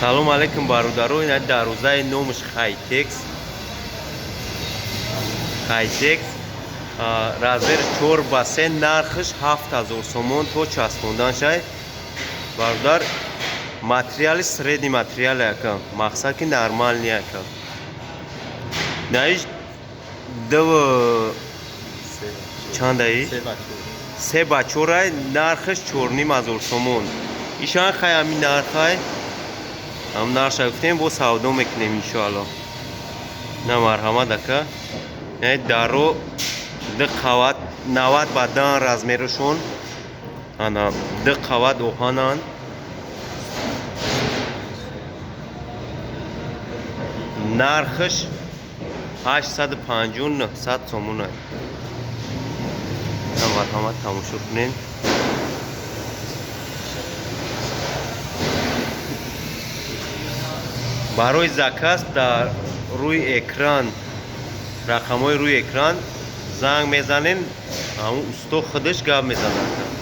Салом алейкум, бародаро. Ина дарвозаи, номаш Хайтекс. Хайтекс, размер 4 ба 3, нархш 7000 сомон то часпондан шай. Бародар, материали средний материал яка, мақсад ки нормальный яка. Наиш дв чандаи? Се ба чорай, нархш 4500 сомон. Ишан хай ҳамин нархай, ҳам нарша гуфтем, бо савдо мекунем, иншоалло. На, марҳамат, ака. Яъне даро ду қават, 90 ба 10 размерашон. Ана, ду қават оҳананд. Нархш 850 900 сомон. На, марҳамат, тамошо кунед. Барои заказ дар рӯи экран, рақамҳои рӯи экран занг мезанем, ҳамун усто худаш гап мезанад.